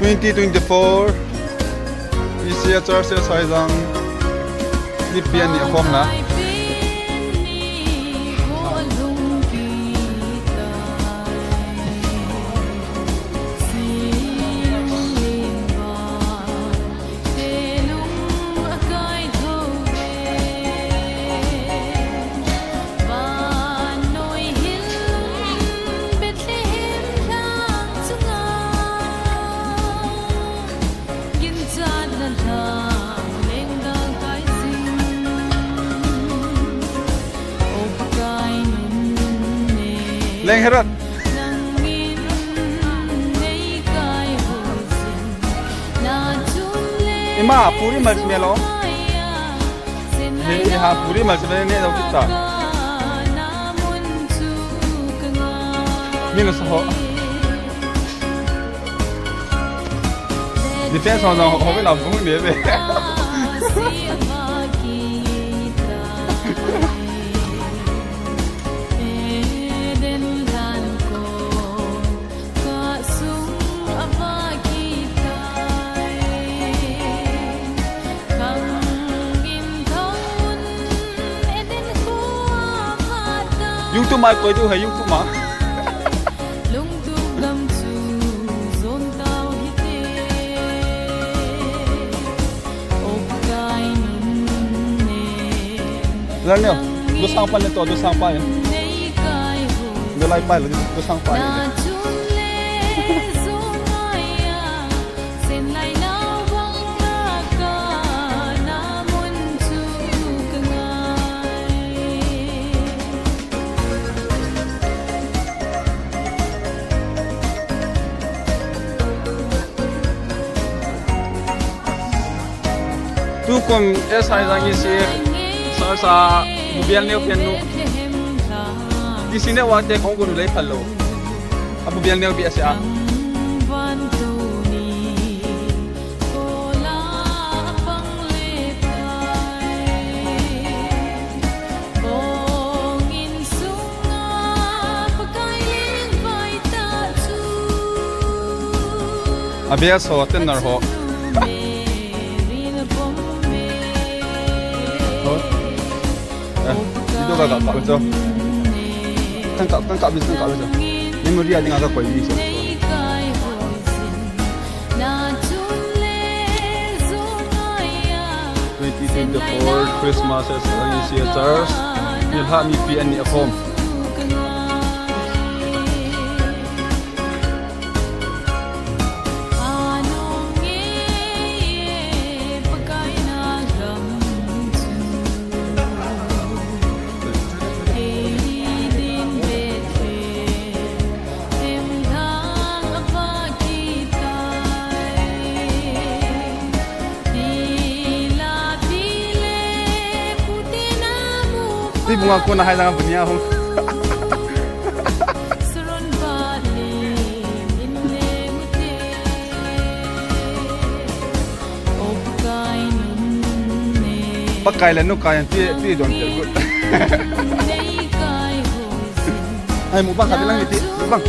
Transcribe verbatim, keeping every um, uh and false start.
Twenty twenty-four, E C A Church Saijang, nipi ani akhom na. Leng Herod. Ima, puri mal melo. He, ha, puri mal melo ne lo kita. Minus ho. Defense ho, ho, ho, na bung ne be. YouTube ma koi tu hai YouTube ma. Lang neo, dosang pa le to, dosang pa le. Dolai pa le, dosang pa le. Tukum S I Jang isi sa sa bubial neo pen nu. Isi ne wa te kong gun lei phalo. Abubial neo bi ase a. Abia so tenor ho. Ho. Eh, video ka ka ka cho. Kan ka kan ka bis kan ka bis. Memory a dinga ka koi bis. Twenty twenty-four Christmas as a church. Nilhah mipi ani akhom. Ti bunga ko na hai jang bunia ho. Pakai le nu kai ti ti don ti. Ai mu bang ka bilang ti mu bang.